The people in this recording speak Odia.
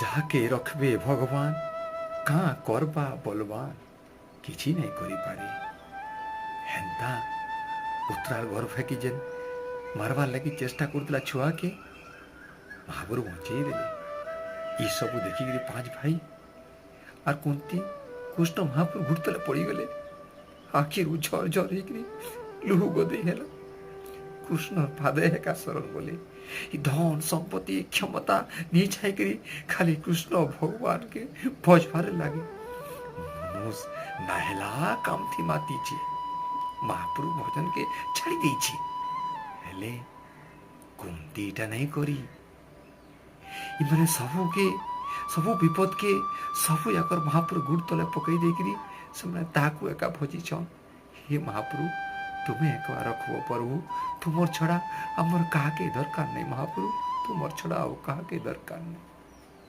ଯାହାକେ ରଖବେ ଭଗବାନ, କାଁ କରବା ବଲବାନ? କିଛି ନାଇଁ କରିପାରେ। ହେନ୍ତା ପୁତ୍ରାର ଗର୍ଭକେ ଯେନ୍ ମାରବାର୍ ଲାଗି ଚେଷ୍ଟା କରୁଥିଲା ଛୁଆକେ, ମହାପ୍ରଭୁ ବଞ୍ଚେଇ ଦେଲେ। ଏସବୁ ଦେଖିକିରି ପାଞ୍ଚ ଭାଇ ଆର୍ କୁନ୍ତି କୃଷ୍ଣ ମହାପ୍ରଭୁ ଗୁଡ଼ ତଲେ ପଡ଼ିଗଲେ। ଆଖିରୁ ଝର ଝର ହେଇକିରି ଲୁହ ଗଦେଇ ହେଲା। କୃଷ୍ଣ ପାଦେ ଏକା ଶରଣ ବୋଲେ। ଧନ ସମ୍ପତ୍ତି କ୍ଷମତା ନି ଚାହିଁକିରି ଖାଲି କୃଷ୍ଣ ଭଗବାନକେ ଭଜବାରେ ଲାଗେ। ମନୁଷ ନାହେଲା କାମଥି ମାତିছে, ମହାପ୍ରଭୁ ଭଜନକେ ଛାଡ଼ି ଦେଇଛି। ହେଲେ କୁନ୍ତି ଏଇଟା ନାଇଁ କରି। ଏମାନେ ସବୁକେ, ସବୁ ବିପଦକେ, ସବୁ ଯାକର ମହାପ୍ରଭୁ ଗୁଡ଼ ତଲେ ପକେଇ ଦେଇକିରି ସେମାନେ ତାହାକୁ ଏକା ଭଜିଛନ୍। ହେ ମହାପ୍ରଭୁ, ତୁମେ ଏକା ରଖବ ପ୍ରଭୁ, ତୁମର ଛଡ଼ା ଆମର କାହାକେ ଦରକାର ନାହିଁ। ମହାପ୍ରଭୁ, ତୁମର ଛଡ଼ା ଆଉ କାହାକେ ଦରକାର ନାହିଁ।